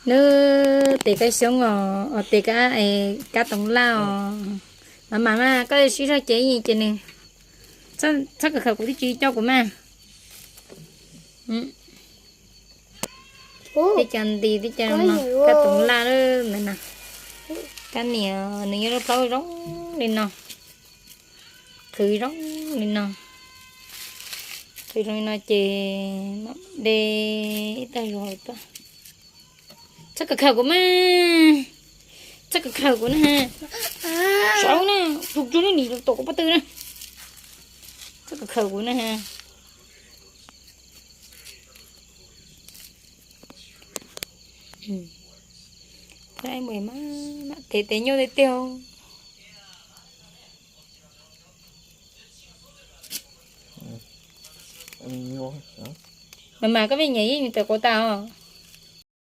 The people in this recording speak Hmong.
Nws tes kab xyoob os, tes kab, kab toov laj os. Mas mas mas koj sib zog ces ces nws txhob kawm khawm kuv twb tsis coj kuv mas. Tib co nti tib co no, kab toov laj lawm ntawm no. Kab niam nws yog lub plaub zoo li no, qhwv zoo li no, qhwv zoo li no ces de ib tag zog tuaj. Txhob kawm khawm kuv mas, txhob kawm khawm kuv na ha. Saud na, tus tsuag nim tom kuv pob tw na. Txhob kawm khawm kuv na ha. Tes tes nyuaj tiag tiag. Mas mas koj pheej nyiam ib nws tawm quav tas os.